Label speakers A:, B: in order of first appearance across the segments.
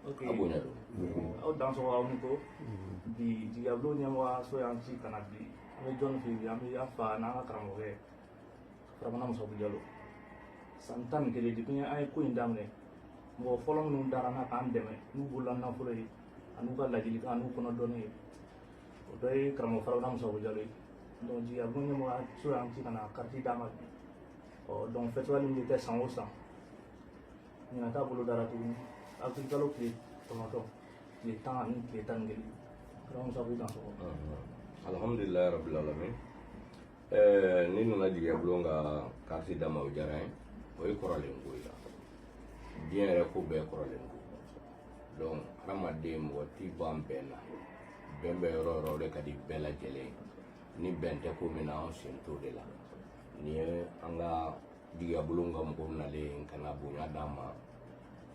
A: Ok.
B: A bonya don.
A: Aw dansɔgɔ, aw ni ko bi jigiyabulon ɲɛmɔgɔso y'an ci ka na. Bi an bɛ jɔnni fɛ yen? Bi an bɛ an fa n'an ka karamɔgɔkɛ Faramana Musabu Jalo. San 11 depuis an ye ko in daminɛ, mɔgɔ fɔlɔ minnu dara n na k'an dɛmɛ n'u bolola nafolo ye an'u ka ladilikan an'u kɔnɔ dɔnni ye, o dɔ ye karamɔgɔ Faramana Musabu Jalo ye. Donc jigiyabulon ɲɛmɔgɔso y'an ci ka na carte d'a ma bi. Ɔ donc festival min bɛ kɛ san o san, ɲinan t'a bolo dara tuguni, avril kalo tile 9, tile 10 ani tile 11. Karamɔgɔ Musa, k'u dansɔgɔ.
B: Alhamdulilayi rabbil alamin. Ni nana jigiya bulon ka carte d'a ma, o diyara n ye. O ye kɔrɔlen ko ye, diɲɛ yɛrɛ ko bɛɛ ye kɔrɔlen ko. Donc hadamaden, mɔgɔ t'i ban bɛn na. Bɛn bɛ yɔrɔ o yɔrɔ, o de ka di bɛɛ lajɛlen ye. Ni bɛn tɛ ko min na, anw sen t'o de la. Nin ye an ka jigiya bulon ka mɔgɔw nalen ka na bonya d'an ma,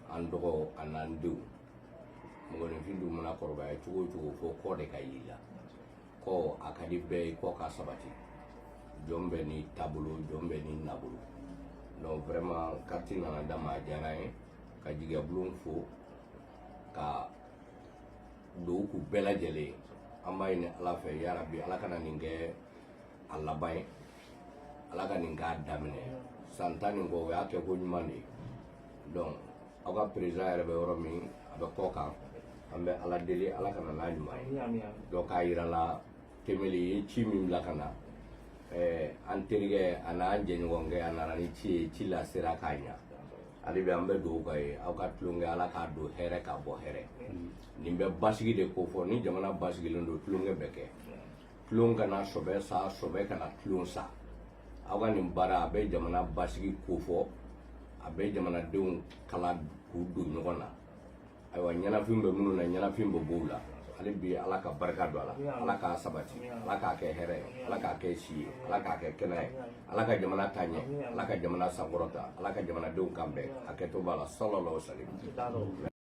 B: an dɔgɔ a n'an denw. Mɔgɔninfin dun mana kɔrɔbaya cogo o cogo, fo kɔ de ka y'i la. Kɔ a ka di bɛɛ ye, kɔ ka sabati. Jɔn bɛɛ n'i taabolo, jɔn bɛɛ n'i nabolo. Donc vraiment, carte nana d'a ma, a diyara n ye ka jigiya bulon fo ka dugawu k'u bɛɛ lajɛlen ye. An b'a ɲini Ala fɛ, yarabi, Ala kana nin kɛ a laban ye, Ala ka nin k'a daminɛ. San 10 nin kɔ, o y'a kɛ ko ɲuman de ye. Donc aw ka président yɛrɛ bɛ yɔrɔ min, a bɛ kɔ kan. An bɛ Ala deli, Ala ka na n'a ɲuman ye.
A: Amin, amin.
B: Donc k'a yira la, Temeli ye ci min bila ka na, an terikɛ a n'an jɛɲɔgɔnkɛ, a nana ni ci ye, ci la sera k'a ɲa. Hali bi an bɛ dugawu k'a ye, aw ka tulonkɛ, Ala k'a don hɛrɛ k'a bɔ hɛrɛ. Nin bɛ basigi de ko fɔ. Ni jamana basigilen don, tulonkɛ bɛ kɛ. Tulon kana sɔbɛ sa, sɔbɛ kana tulon sa. Aw ka nin baara, a bɛ jamana basigi ko fɔ, a bɛ jamanadenw kala k'u don ɲɔgɔn na. Ayiwa, ɲɛnafin bɛ minnu na, ɲɛnafin bɛ b'o la. Hali bi Ala ka barika don a la, Ala k'a sabati, Ala k'a kɛ hɛrɛ ye, Ala k'a kɛ si ye, Ala k'a kɛ kɛnɛ ye, Ala ka jamana taa ɲɛ, Ala ka jamana sankɔrɔta, Ala ka jamanadenw kan bɛn. Hakɛto b'a la. Sallallahu alaihi wasallam.